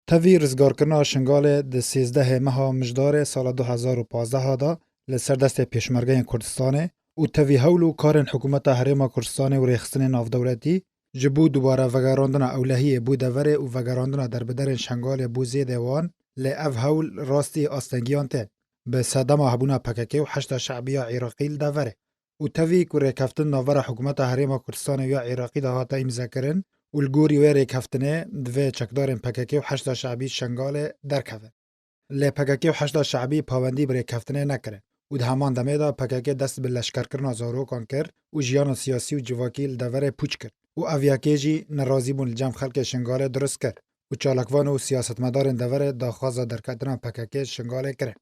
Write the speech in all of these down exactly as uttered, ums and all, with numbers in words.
Tevî rizgarkirina Şingalê di sêzdehê meha Mijdarê sala du hezar û pazdeh de li ser destê Pêşmergeyên Kurdistanê û tevî hewl û karên Hikûmeta Herêma Kurdistanê û rêxistinên navdewletî ji bo dubare vegerandina ewlehiyê bo deverê û vegerandina derbiderên Şingalê bo zêdê wan, lê ev hewl rastî astengiyan tên. Bi sedema hebûna P K K û Heşda Şe'bî ya Iraqî li deverê û tevî ku rêkeftin navbera Hikûmeta Herêma Kurdistanê û ya Iraqî de hate îmzekirin û li gorî wê rêkeftinê divê çekdarên P K K û Heşda Şe'bî Şingalê derkevin. Lê P K K û Heşda Şe'bî pawendî bi rêkeftinê nekirin û di heman demê de P K K dest bi leşkerkirina zarokan kir û jiyana siyasî û civakî li deverê pûç kir û ev yekê jî nerazîbûn li cem xelkê Şingalê dirust kir û çalakvan û siyasetmedarên deverê daxwaza derketina P K K Şingalê kirin.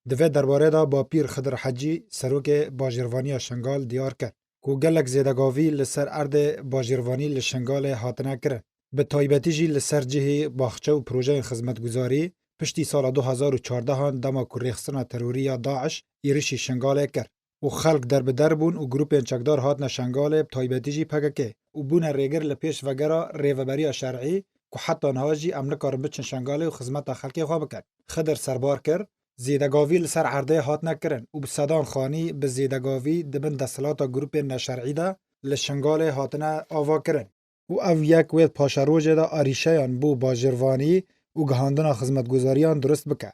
Di vê derbarê de Bapîr Xidir Hecî, serokê bajêrvaniya Şingal diyar kir ku gelek zêdegavî li ser erdê bajêrvanî li Şingalê hatine kirin. Bi taybetî jî li ser cihê baxçe û projeyên xizmetguzarî piştî sala du hezar û çardeh an dema ku rêxistina terorî ya DAIŞ êrişî Şingalê kir û xelk derbider bûn û grûpên çekdar hatine Şingalê, bi taybetî jî P K K û bûne rêgir li pêş vegera rêveberiya şer'î ku heta niha jî em nikarin biçin Şingalê û xizmeta xelkê xwe bikin. Xidir serbar kir, zêdegavî li ser erdê hatine kirin û bi sedan xanî bi zêdegavî di bin desthilata grûpên neşer'î de li Şingalê hatine avakirin û ev yek wê paşerojê de arîşeyan bo bajêrvanî û gihandina xizmetguzariyan dirust bike.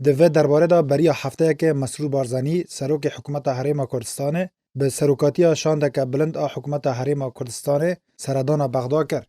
Di vê derbarê de beriya hefteyekê Mesrûr Barzanî, serokê Hikûmeta Herêma Kurdistanê, bi serokatiya şandeke bilind a Hikûmeta Herêma Kurdistanê seredana Bexda kir.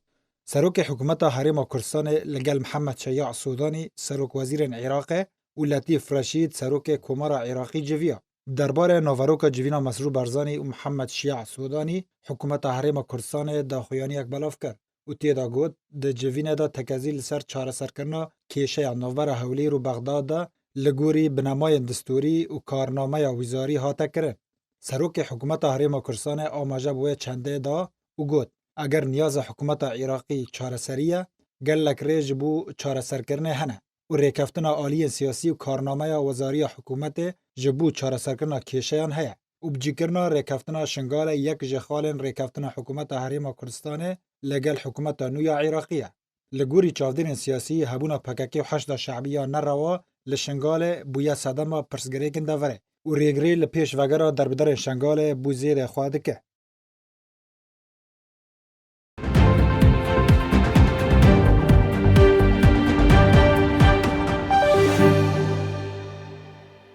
Serokê Hikûmeta Herêma Kurdistanê li gel Mihemed Şeya Sûdanî, serokwezîrên Iraqê, û Letîf Reşîd, serokê Komara Iraqî civiya. Derbarê naveroka civîna Mesrûr Barzanî û Mihemed Şiya Sûdanî, Hikûmeta Herêma Kurdistanê daxuyaniyek belav kir û tê de got, di civînê de tekezî li ser çareserkirina kêşeya navbera Hewlêr û Bexdad de li gorî binemayên distûrî û karnameya wizarî hate kirin. Serokê Hikûmeta Herêma Kurdistanê amaje bi wê çendê da û got, eger niyaza hikûmeta Iraqî çareserî ye, gelek rê ji bo çareserkirinê hene û rêkeftina aliyên siyasî û karnameya wezariya hikûmetê ji bo çareserkirina kêşeyan heye û bicîkirina rêkeftina Şingalê yek ji xalên rêkeftina hikûmeta Herêma Kurdistanê li gel hikûmeta nû ya Iraqî ye. Li gorî çavdêrên siyasî, hebûna P K K û Heşda Şe'bî ya nerewa li Şingalê bûye sedema pirsgirêkên deverê û rêgirê li pêş vegera derbiderên Şingalê bo zêdê xwe dike.